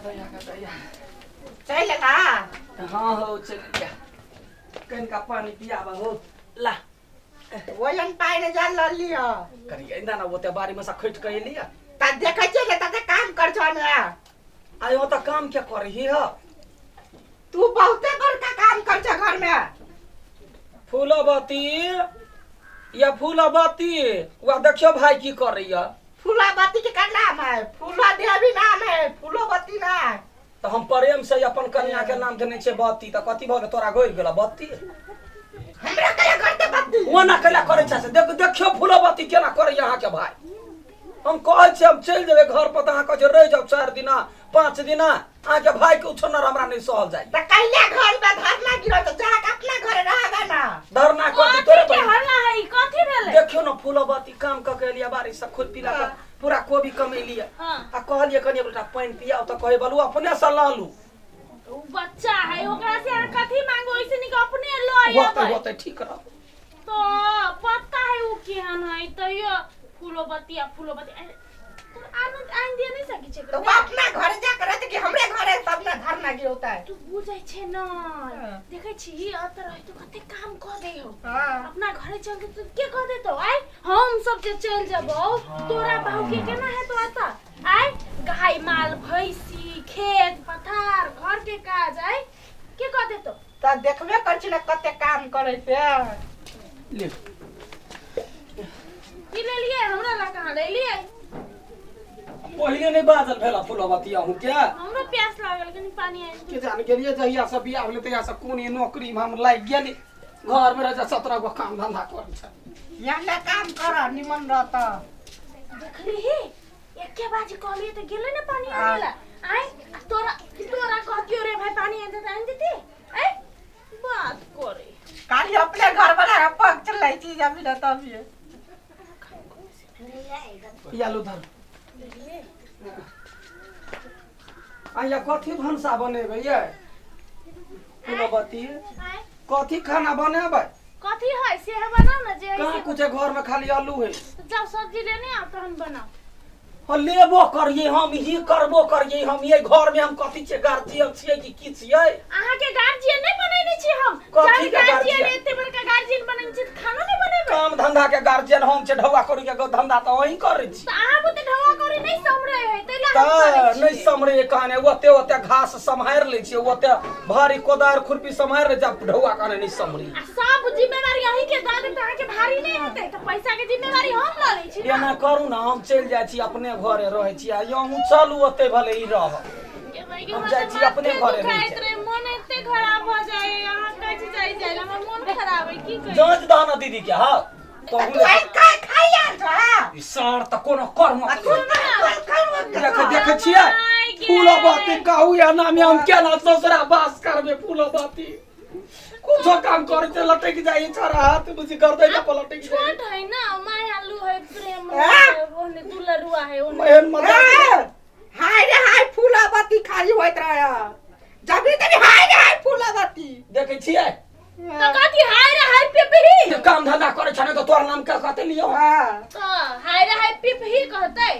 दैया गे दैया। चलि एला। हाँ हो, चलि एलियै। कनिका पानि पियाबऽ हो ला। ओहन पानि जा लऽ लिअ। कनि एना ने ओते बाड़ी मे से खटि कऽ एलियै। तऽ देखै छियै ने तते काम कर छौ ने। आइ ओतऽ काम के करही ह? तू बहुते बड़का काम कर छ घर में। फूलबती या फूलबती, वह देखियो भाई की करैया। फूलाबती के का नाम है? फूला देवी नाम है, फूलोबती ना। तऽ हम प्रेम से अपन कन्या के नाम देने छियै बत्ती, तऽ कथी भऽ गेल तोरा गड़ि गेल बत्ती? हमरा कहिया करते बत्ती? ओना कैला करै छै से देख, देखियो फूलबती केना करैया अहाँके भाई। हम कहै छियै हम चलि जेबै घर पर, तऽ अहाँ कहै छियै रहि जाउ 4 दिना 5 दिना। अहाँके भाई के उछन्नर हमरा नहि सहल जाइ। तऽ कैला घर में धरना गिरल तऽ जाके अपना घरे रहबे ना। धरना कथी तोरे कथी के हल्ला है? कथी भेलै? देखियौ ने फूलबती काम कऽ के एलियै बाड़ी से खुद पीला कऽ पूरा कोबी कमेलियै। हाँ। आ कहलियै कनि एक लोटा पानि पियाउ, तऽ कहै बलू अपने से लऽ लू। उ बच्चा है, ओकरा से अहाँ कथी मांगो? ऐसे निक अपने लऽ होतै अयबै। होतै ठीक रह। तो पता है उ केहन है, तैयो फूलोबती आ फूलोबती। अरे, तोर आनंद आनि दिए नहीं सकी छै। तऽ ओ अपना घरे जा के रहते कि हमरे घरे सब ना धरना गिरौता है? तू बुझै छै न। हाँ। देखै छी अत रह तो कते काम कऽ दे हो। हाँ। अपना घरे चल के तो के कह देतो? आय हम सब जे चल जबौ, तोरा बाबू के केना हेतो आता? आय गाय माल भैंसी खेत पथार घर के काज आय के कह देतो? तऽ देखबे कर छी ना कते काम करे से। ले। की लेलियै? हमरा ला कहाँ लेलियै? पहिले नहि बाजल भेला फूलबती अहूँ के? हमरो प्यास लागल, कनि पानी आनि के जान गेलियै जहिया से बियाह भेलै तहिया से कोन ई नौकरी मे हम लागि गेली। घर मे रह 17 गो काम धंधा करै छै। यहाँ ना काम कर निमन रहत। देखली ही एके बाजी कहलियै तऽ गेलै ने पानी आने ला। आय आ तोरा तोरा कहतियो रे भाई पानी आनि दे तऽ आनि देती? आय बात करे। खाली अपने घर वाला के पक्ष लै छी जब ना तभी। पियालू धर। आया कथी भनसा बनेबै ये फूलबती? आय कथी खाना बनेबै? कथी है से है बनाओ ना जे कहाँ ऐसे। कुछ है घर में, खाली आलू है। तऽ जाओ सब्जी लेने आओ तहन बनाओ। हाँ, लेबो करिए हम ही करबो करिए हम। ये घर में हम कथी छियै, गार्जियन छियै कि की छियै? अहाँके गार्जियन नहि बनेने छी हम। कथी जहन के गार्जियन गार्जियन? एते बड़का गार्जियन बनेने छी तऽ खानो नहि बनेबै? काम धंधा के गार्जियन हम छै, ढौआ करू के धंधा तऽ अहीं करै छी। तऽ अहाँ बुते ढौआ करी नहि सम्हरै है ताहि ला हम तऽ करै नहि छियै। सम्हरे कहने ओते ओते घास सम्हारि लै छियै, ओते भारी कोदारि खुरपी सम्हारि लै छियै, ढौआ कहने नहि सम्हरी। आ सब जिम्मेवारी अहीं के दऽ देब तऽ अहाँके भारी नहि हेतै? तऽ पैसा के जिम्मेवारी हम लऽ लै छी ना। एना करू ने, हम चलि जाइ छी, अपने घरे रहै छी आ अहूँ चलू ओते भले ही रहब। के भाई के हम हमरा जाइ तऽ छी अपने माथे घरे रहि दुखाइत जायब। रहे, मन एते खराब भऽ जाए। अहाँ कहै छी जाइ जाइ लए, हमर मन खराब है की कही। जाँच दह ने दीदी के। हाँ तऽ तू आई का खाइ आल छ? ई सार तऽ कोनो कर्म आ तू ना कोन कर्म? देख, देखै छियै माय गे। फूलबती कहू या नाम हम केना ससुरा वास करबै? फूलबती कुछो काम करै छै लटकि जाइ छड़ा हाथ बुझि गर्दै के पलटि जाइ। छोट है ना, मायालु है, प्रेम आ? है, ओहने दुलरुआ है ओहने। एहन मजा। हाय रे हाय फूलाबती खाली होइत रहे जबी तभी हाय रे हाय फूलाबती। देखै छियै? तऽ कथी हाय रे हाय पिपही? जे काम धंधा करै छ ने तऽ तोहर नाम के कहते लियो? हाँ। तऽ हाय रे हाय पिपही कहतै?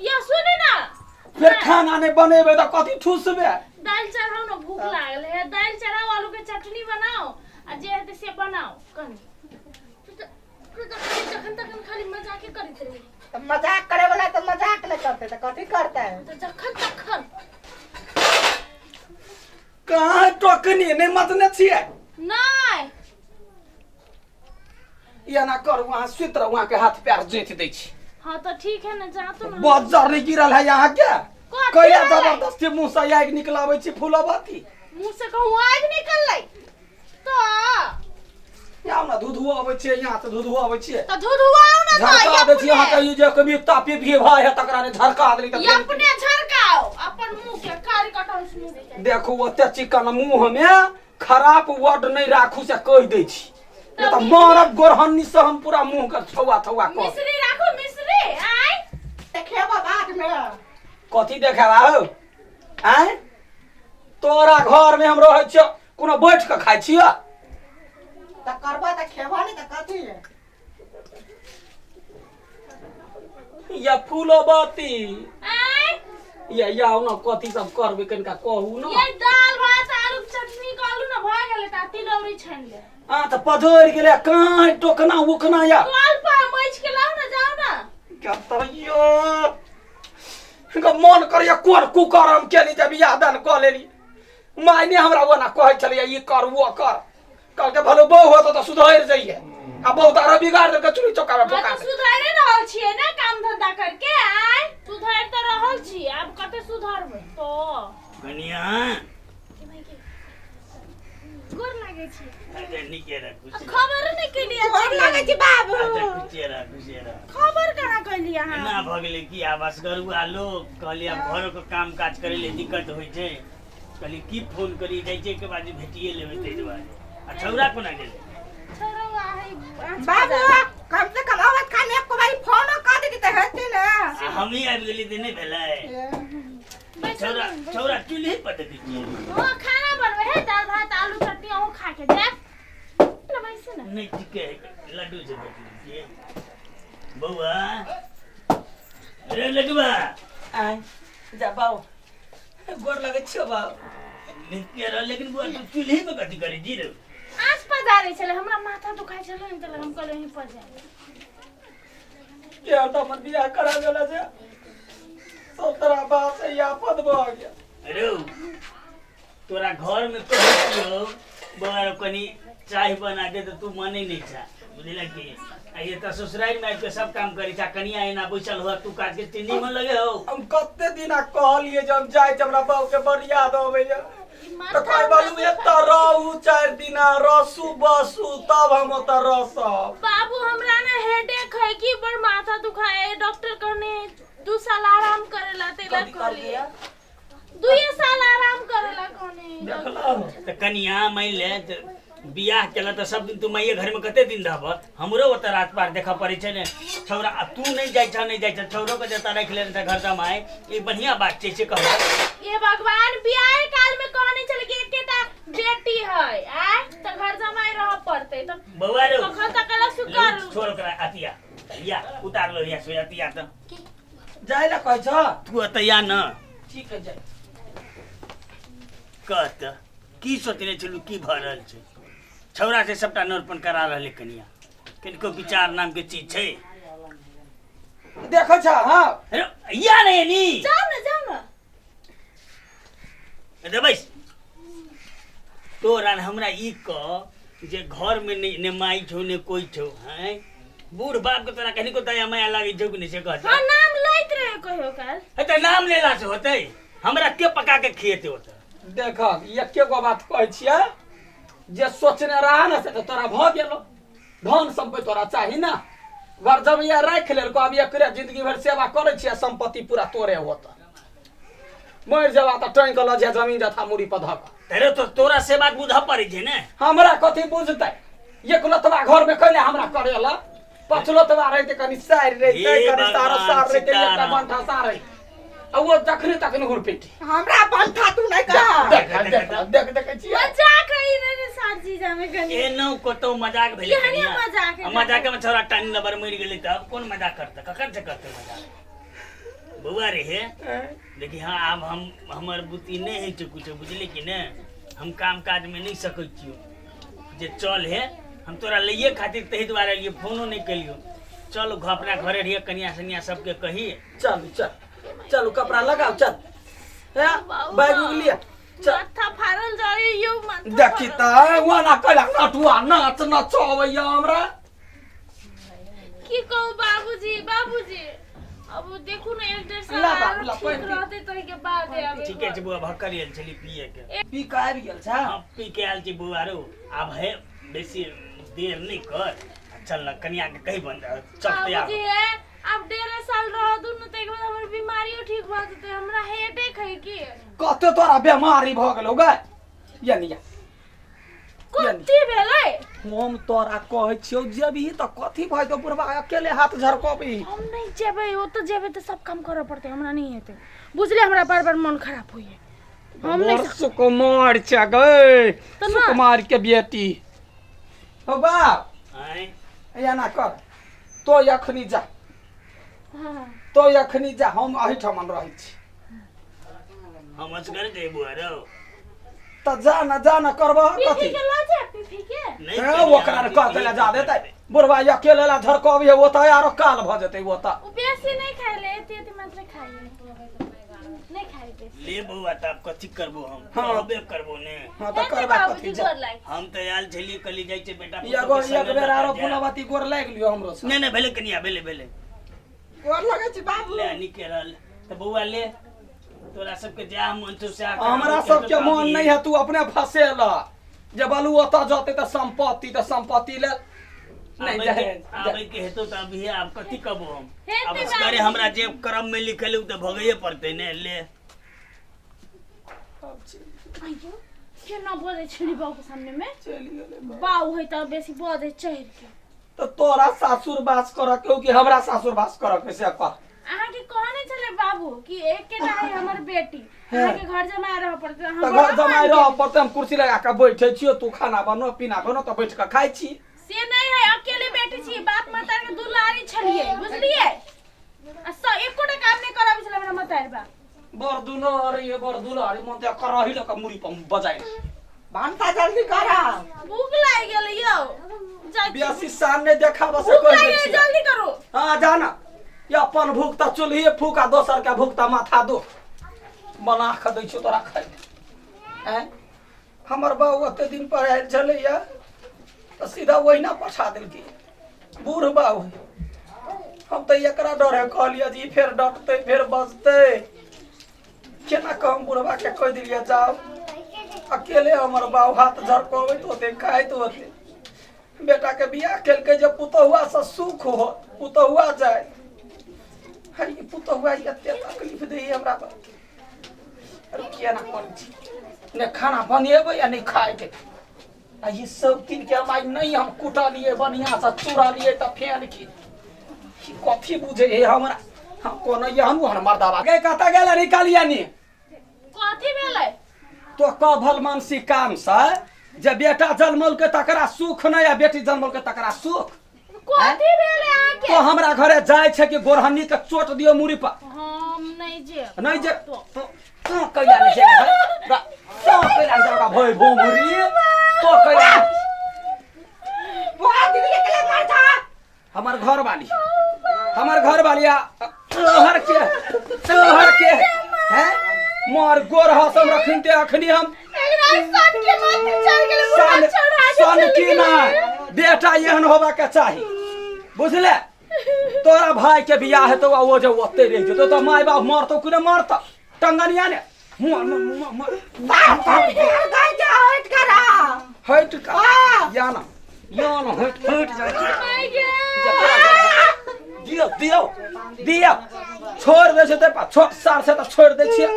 या सुने ना। फेर खाना नहि बनेबै तऽ कथी ठूसबै? दालि चढ़ाउ ने, भूख लागल है। दालि चढ़ाउ, आलू के चटनी बनाओ आ जे हेतै से बनाओ। कनी तू तऽ खाली जखन तखन खाली मजाके करैत रही। तऽ मजाक करे वाला तऽ मजाक नहि करते तऽ कथी करते? तऽ जखन तखन कहाँ टोकनी नहि मतने छियै? नहि। एना करू, अहाँ सुति रहू, अहाँके हाथ पैर जोति दै छी। हाँ तऽ ठीक है ने, जा तो ना। बज्जर नहि गिरल है अहाँके? कथी कैला भेलै? जबरदस्ती मुँह से आगि निकलाबै छी फूलबती? मुँह से कहूँ आगि निकललै तऽ आब ने धुधुओ अबै छियै यहाँ तऽ धुधुओ अबै छियै। तऽ धुधुआउ ने तऽ। झरका दै छी अहाँके। ई जे कभी तापी भी भाय है तकरा ने झरका देली तऽ ई अपने झरकाओ अपन मुँह के, कारी कटल मुँह के। देखू ओते चिकन मुँह मे खराब वर्ड नहि राखू से कहि दै छी, नहि तऽ मारब गोरहन्नी से हम पूरा मुँह के छौआ थौआ कऽ। मिश्री राखू मिश्री आय। देखेबो बाद में। कथी देखेबा हौ? आँय, तोरा घर मे हम रहै छियौ, कोनो बैठ कऽ खाइ छियौ? तऽ करबो तऽ खेबो नहि तऽ कथी? या फूलोबती। आय। या या न कथी सब करबै कनिका कहू न। ये दाल भात आलू के चटनी कहलू न भऽ गेलै त तिलौरी छानि ले। आ तऽ पजरि गेलै काँय टोकना उकना या। कल पर मैच के लाउ न जाउ न। क्या तैयो हिनका मन करैया कोन कुकरम केली जे बियाह दान कऽ लेली। माय ने हमरा ओना कहै छलैया ई कर वो कर, कहलकै भलो बहु होतो तऽ सुधरि जइहे, आ बहु तऽ आरो बिगाड़ देलकै चूल्ही चौका में हाँ फुका तो देलकै। सुधारे रहल छियै ने काम धंधा करके। आय सुधार तऽ रहल छी, आब कते सुधारबै तो। कनिया गोर लागै छी। अच्छा नीके रह, खुश रह। खबर नहि केलियै। गोर लागै छी बाबू। अच्छा खुशे रह, खुशे रह। खबर कहाँ कैलियै अहाँ? एना भऽ गेलै कि आब असगरुआ लोक, कहलियै आब घरोके काम काज करै लए दिक्कत होइ छै, कहलियै की फोन करी जाइ छै के बाद भेटिए लेबै ताहि दुआरे। आ छौड़ा कोना गेलै? छौड़ा है बाबू, कम से कम आवत खाने एको बारी फोनो कर देती तऽ हेतै ने। आ हमही आबि गेलियै तऽ नहि भेलै? छौड़ा छौड़ा चूल्ही पर देखै छियै। हाँ खाना बनबै है दाल भात आलू चटनी, अहूँ खा के जायब न बैसू न। नहि ठीके है, लड्डू से भेट लै छियै। बौआ अरे लड्डुआ। आय जा बाबू, गोर लगै छियौ बाबू। नीके रह, लेकिन बौआ तू चूल्ही पर कथी करै छी रे? आँच पजारै छलै, हमरा माथा दुखाइ छलै ने तऽ हम कहलियै यहीं पजार। यार तऽ हमर बियाह करा देला से सब तरह बात से आफत भऽ गेल। अरे तोरा घर में कहै छियौ बौआ रो कनी चाय बना दे तऽ तू मानै नहि छा, बुझलक कि? आ ये तऽ ससुरारि में आबि के सब काम करै छा, कनिया एना बैसल हुआ तू काज के ते नीमन लगे हो। हम कते दिना कहलियै जे हम जाइ छी, हमरा बाबू के बड़ याद अबैया, तऽ कहै बालू एतऽ रहू 4 दिना, रसू बसू तब हम ओतऽ रसब। बाबू हमरा ना हेडेक है कि बड़ माथा दुखाए है, डॉक्टर कहने 2 साल आराम करेला, तेला कथी कहलिए कहलियै? 2 साल आराम करेला कहने। देखलहुँ तऽ कनिया मानि ले तऽ बियाह केला तऽ सब दिन तू माइये घर में कते दिन रहब? हमरो ओतऽ रात पार देखऽ पड़ै छै ने छौड़ा। आ तू नहि जाइ छह, नहि जाइ छह, छौड़ो के जतऽ राखि लेने छह घर जमाय, ई बढ़िया बात छै से कहब। ये भगवान, बियाह काल में कहने छलै कि एकेटा बेटी है आय तऽ घर जमाय रहऽ पड़तै तऽ बौआ रो कखन तक अलग से करू। छोड़ ओकरा, अतिया या उतार लो या से अतिया तऽ जाइ लए कहै छह? तू एतऽ या न। ठीक है जाइ। कह तऽ की सोचने छलू, की भऽ रहल छै? छौड़ा से सबटा नौरपन करा रहलै कनिया, किनको विचार नाम के चीज छै? देखै छह? हाँ अरे या नहीं नी जाउ ने जाउ ने। एतऽ बैस। तोरा हमरा ई कह जे घर में ने, ने माई छौ ने कोई छौ, हैं बूढ़ बाप के तोरा कनिको दया माया लागै छौ कि नहि से कह। हाँ नाम लैत रहे कहियो काल। हे तऽ नाम लेला से होतै? हमरा के पका के खिएतै ओतऽ? देख एके गो बात कहै छियै, जे सोचने रहा ने से तऽ तोरा भऽ गेलो। धन सम्पत्ति तोरा चाही ने, घर जमैया राखि लेलको, आब एकरे जिंदगी भरि सेवा करै छियै, सम्पत्ति पूरा तोरे होत। मरि जेबा तऽ टाँगि कऽ लऽ जाय जमीन जथा मुड़ी पर धऽ कऽ। अरे तो तोरा से बात बुझऽ पड़ै छै ने। हमरा कथी बुझतै? एक लतवा घर में कैले हमरा करेला, 5 लतवा रहते कनी सारि रहते, हे कनी सारो भगवान, सार रहते, एकटा सीताराम। बंठा सार रहते, आ वो जखने तखने हुरपेटी। हमरा बंठा तू नहि कह। देख देख देख देखै छियै मजाक है रे सार जी जामे कनी। एनो कतौ मजाक भेलै केहने कनिया? मजाक आ है? मजाक में छौड़ा टानी लबर मरि गेलै तब कोन मजाक करतै? कखन से करतै मजाक? बौआ रे हे देखी, हाँ आब हम हमर बुद्धि नहि होइ छै कुछो, बुझली कि ने? हम काम काज में नहि सकै छियौ जे चल हे, हम तोरा लैए खातिर ताहि दुआरे एलियै, फोनो नहि केलियौ। चल अपना घरे रहिए, कनिया सनिया सबके कही। चलू चल चलू, कपड़ा लगाओ, चल हैं बैग उग लिया चल। माथा फाड़ल जाय यो माथा। देखी तऽ ओना कैला नटुआ नाच नचबैया हमरा। की कहू बाबूजी, बाबूजी अब देखू ने 1-1.5 साल ला बाबू, आरो ला, ठीक पानि पी। रहतै ताहिके बाद आबै। ठीके छै बौआ, भक्कर आयल छली पिए के। पी कऽ आबि गेल छ? हाँ पी के आयल छी बौआ रो, आब हे बेसी देर नहि कर, चल न कनिया के कही बंद चल तैयार। बाबूजी हे आब 1.5 साल रह दू न ताहिके बाद हमर बीमारियो ठीक भऽ जेतै। हमरा हेडेक है की। कते तोरा बेमारी भऽ गेलौ गै? यानी या कथी भेलै? हम तोरा कहै छियौ जेबही तऽ कथी भऽ जेतौ बुढ़बा अकेले हाथ झरकबही। हम नहीं जेबै ओतऽ, जेबै तऽ सब काम करऽ पड़तै, हमरा नहीं हेतै बुझले। हमरा बार बार मन खराब होइए, हम नहीं बड़ सुकुमार छै गै, तऽ ना। सुकुमार के बेटी हो बाप। आँय एना कर तो अखनी जा, हाँ तो अखनी जा, हम एहिठाम रहै छी। हम असगर जेबो रौ। तऽ जा न, जा न, करबह पीपी कथी? के लऽ जा पीपी के। नहि ए, कनिया, ओकरा ने कह देला जा देतै बुढ़वा अकेले ला झरकबिहे, ओतऽ आरो काल भऽ जेतै ओतऽ। उ बेसी नहीं खाए ले, एते एते मात्र खाए, नहीं खाए बेसी। ले बौआ, तऽ आब कथी करबो हम? हाँ। कहबे करबो ने। हँ तऽ हेतै करबा बाबूजी कथी जा। गोर लागि। हम तऽ आयल छलियै, कहली जाइ छै बेटा पुतोह एगो के संगे एक बेर आरो लऽ कऽ जायब। फुलवती गोर लागि लियौ हमरो से। नहि नहि, भेलै कनिया, भेलै भेलै। गोर लगै छी बाबू। ले निके रहल तऽ बौआ, ले तोरा सबके जा मन छौ सएह कर। हमरा सबके मन नहीं है, तू अपने फसेल जे बलू ओतऽ जतै तऽ संपत्ति, तऽ संपत्ति लेल नहीं आबै जाए। के आबै के हेतौ तऽ अभी आब कथी कहबो हम? हेतै आब बाबू। असगरे हमरा जे क्रम में लिखल है, उ तऽ भोगैये पड़तै ने, ले। आइयो केना बजै छली बाबू के सामने में? चलि गेलै। बाऊ है तऽ बेसी बजै चढ़ि के। तऽ तोरा सासुर वास करऽ के हो कि हमरा सासुर वास करऽ के, से कह। अहाँके कहने छलै बाबू कि एकेटा है हमर बेटी, अहाँके घर जमाय रहऽ पड़तै। हम तऽ बड़ा घर जमाइ मान रहऽ गेली। पड़तै, हम कुर्सी लगा कऽ बैठे छियौ, तू खाना बनो पीना बनो तऽ बैठ कऽ खाइ छी। से नहीं है, अकेले बेटी छी, बाप महतारी के दुलारी छलियै, बुझलियै? आ एकोटा काम नहीं कराबै छलै हमरा महतारी बाप। बड़ दुलारी, बड़ दुलारी, मन तऽ करही लऽ कऽ मुड़ी पर बजाइ। भनसा जल्दी कर। भूख लागि गेलै यौ, जाइ छी। बेसी शान नहि देखाबऽ से भूख कहि लागि दै गेलै, छियौ। जल्दी करू। हाँ जा ना, ये अपन भूख तऽ चूल्हिए फूक आ दोसर के भूख तऽ माथा दो। बना कऽ दै छियौ तोरा खाइ ले। आँय, हमर बाबू ओते दिन पर आयल छलैया तऽ सीधा ओहिना पठा देलकै। बूढ़ बाबू, हम तऽ एकरा डरे कहलियै जे ई फेर डटतै, फेर बजतै केना कऽ। हम बुढ़बा के कहि देलियै जाउ अकेले। हमर बाबू हाथ झरकबैत होतै, खाइत होतै। बेटा के बियाह केलकै जे पुतहुआ से सुख हो, पुतहुआ जाय है। ई पुतहुआ एते तकलीफ दै हमरा बाप। अरे किया ना करै छी ने, खाना बनेबै आ नहि खाय देबै। आ ई सब दिन के हम आइ नहीं हम कुटलियै बढ़िया से चुरलियै तऽ फेन की ई कथी बुझे है हमरा? हम कोनो एहन ओहन मर्दाबा गे कतऽ गेलै निकालिया नी? कथी भेलै? तो कह भल मानसी काम से जे बेटा जन्मल के तकरा सुख नहीं आ बेटी जन्मल के तकरा सुख। कथी भेलै अहाँके? तो हमरा घरे जाय छै कि गोरहनी के चोट दियो मुड़ी पर। हम नहीं जेब। नहीं जे तो तो कैला नहीं जे, तो कैला नहीं जेबा भई भोमरी, तो कैला। बुआ दीदी के केले मार था। हमर घर वाली, हमर घर वाली आ तोहर के, तोहर के हैं मोर गोर हसम रखिन ते अखनी हम एकरा सन के मत चढ़ गेलै बुढ़ा सन चढ़ा के सन चलि की गेलै। ना बेटा एहन होबा के चाही, बुझले? तोरा भाई के बियाह हेतौ आ ओ जे ओते रहि जेतौ तऽ माय बाप मरतौ कि नहि मरतौ? टंगनिया ने मुँह- मुँह- मुँह- मुँह- बाप रे, गाय के हट करा। हटि कऽ या ना, या ना, हटि हटि जाइ छी। माय गे। दियौ दियौ दियौ, छोड़ि दै छै तऽ छोट सार छै तऽ छोड़ि दै छियै।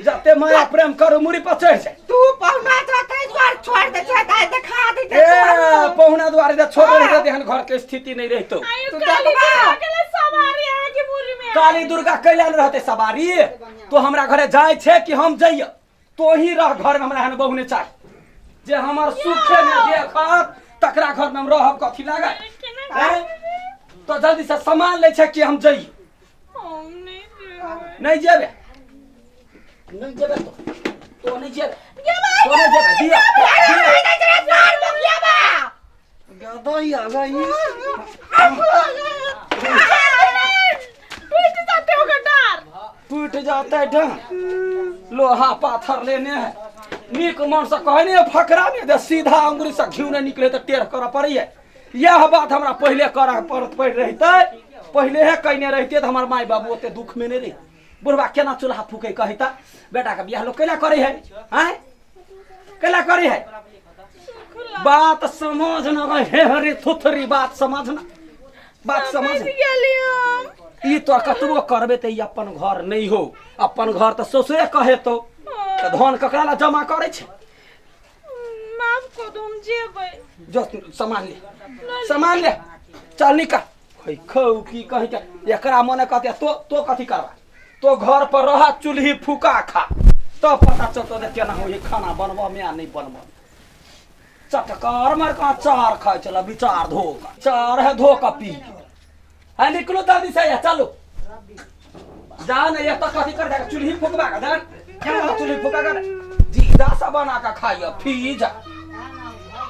जते माया प्रेम करू मुड़ी पर चढ़ि जाय। तू पहुना तो तै द्वार छोड़ दे छै, दाइ देखा दे छै। ए पहुना दुआरे जे छोड़ि रहितै तेहन घर के स्थिति नहि रहितौ। आयो तू काली देखबा। दुर्गा के ले सवारी अहाँके मुरी में। काली दुर्गा कैला ने रहते सवारी? तो हमरा घरे जाइ छै कि हम जइय? तो ही रह घर में, हमरा एहन बहु नहि चाही जे हमर सुखे ने देखत, तकरा घर में हम रहब कथी लागे? केना? हैं? तो जल्दी से सामान लै छै कि हम जइए? हम नहीं जेबै। नहीं जेबे, नहीं जेबे, तो तो नहीं जेबे। गे भाई। तो नहीं जेबे, दिया गदई आ गई। टूट जाते होगा डार। टूट जाता है डांड, लोहा पाथर लेने है। नीक मन से कहे नहीं फकरा में जे सीधा अंगुरी से घिउ नहीं निकले तऽ टेढ़ करऽ पड़ैए। यह बात हमरा पहिले करऽ पड़त पड़ि रहितै, पहिले हे कयने रहितै तऽ हमर माय बाबू ओते दुख में नहि रही। बुढ़बा केना चूल्हा फूकै कहिता, बेटाके बियाह लोक कैला करै है? आँय, कैला करै है? बात समझ न गए हे हरे थुथरी, बात समझ न, बात समझ। समझ गेली हम। ई तो कतबो करबे तऽ ई अपन घर नहि हो। अपन घर तऽ ससुरे कहेतौ। तऽ धन ककरा ला जमा करै छै? माफ कऽ दू, हम जेबै। जो सामान ले, सामान ले, चल निकल। खै खौ की कही के एकरा मने कहते तो तो कथी करबा? तो घर पर रह, चूल्ही फूका खा, तब पता चलतो जे केना होइ खाना बनबऽ में आ नहि बनबऽ। चटकार मार कहाँ चार खाइ छला विचार धो कऽ चार है धो कऽ पी है। निकलो जल्दी से, या चलो जान। ये तो कथी कर जाके चूल्ही फूकबा के जान। क्या चूल्ही फुका कर जीजा सा बना के खाइए फीजा।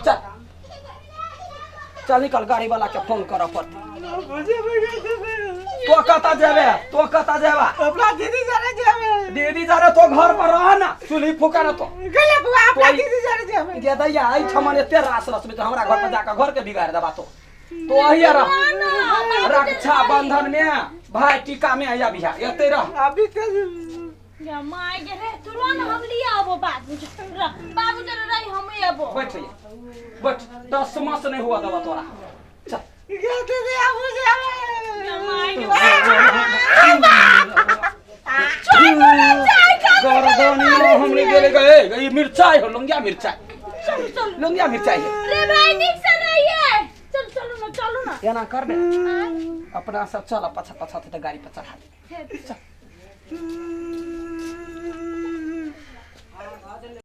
चल चल निकल, गाड़ी वाला के फोन करऽ पड़तै। तो कतऽ जेबे? तो कतऽ जेबा? अपना दीदी जरे जेबे। दीदी जरे तो घर पर रह ना, चूल्ही फुका ना तो। गेले बुआ, अपना कोई- दीदी जरे जेबे। गे दैया, एहिठमन एते रास रस में तो हमरा घर पर जाकर घर के बिगाड़ देबा। तो तो अहिया रह, रक्षा बंधन में भाई टीका में आया बिहा एते रह। अभी तो या my गे रे, तू रो ना, हम लिया आबो बाद में। रह बाबू जरा, रही हम आबो। बैठ ये बैठ, 10 मास नहीं हुआ दवा तोरा। चल। गे दीदी, आबू जेबे। या my गे, चल तोरा चाय खा। गर्दनी हमने गेले गए, ई मिर्चाई हो, लौंगिया मिर्चाई। चलो चलो। लौंगिया मिर्चाई है। रे भाई, निक से रहिए। चल, चलो ना, चलो ना। एना कर ने, अपना सब चल, पछा पछा तऽ गाड़ी पर चढ़ा दे। हे। चल।